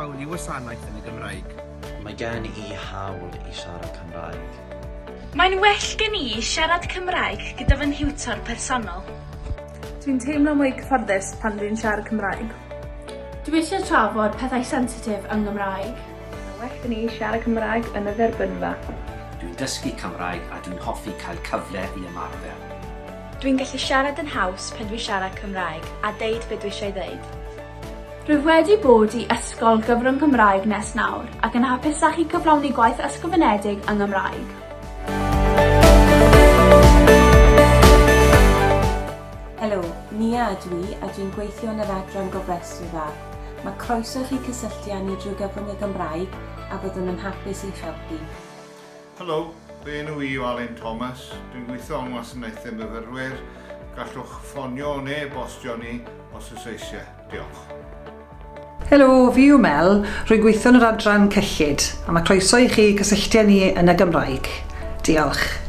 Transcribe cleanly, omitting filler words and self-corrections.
hawl i wasanaeth yn y Gymraeg. Mae gen i hawl i siarad Cymraeg. Mae'n well gen i siarad Cymraeg gyda fy nhiwtor personol. Dwi'n teimlo mwy cyfforddus pan dwi'n siarad Cymraeg. Dwi eisiau trafod pethau sensitif yn Gymraeg. Mae'n well gen i siarad Cymraeg yn y dderbynfa. Dwi'n dysgu Cymraeg a dwi'n hoffi cael cyfle i ymarfer. Dwi'n gallu siarad yn haws pan dwi'n siarad Cymraeg a deud be dwi eisiau ddeud. Rwyf wedi bod i ysgol gyfrwng Cymraeg nes nawr ac yn hapusach i cyflawni gwaith ysgrifenedig yng Nghymraeg. Helo, Nia ydw i a dwi'n gweithio yn yr adran gofrestru dda. Mae croeso i chi cysylltu â ni drwy gyfrwng y Gymraeg a byddwn yn hapus i'ch helpu. Helo, fy enw i yw Alun Thomas, dwi'n gweithio yng Ngwasanaethau Myfyrwyr. Gallwch ffonio neu e-bostio ni os oes eisiau. Diolch. Helo, fi yw Mel, rwy'n gweithio yn yr adran cyllid, a mae croeso i chi cysylltu â ni yn y Gymraeg. Diolch.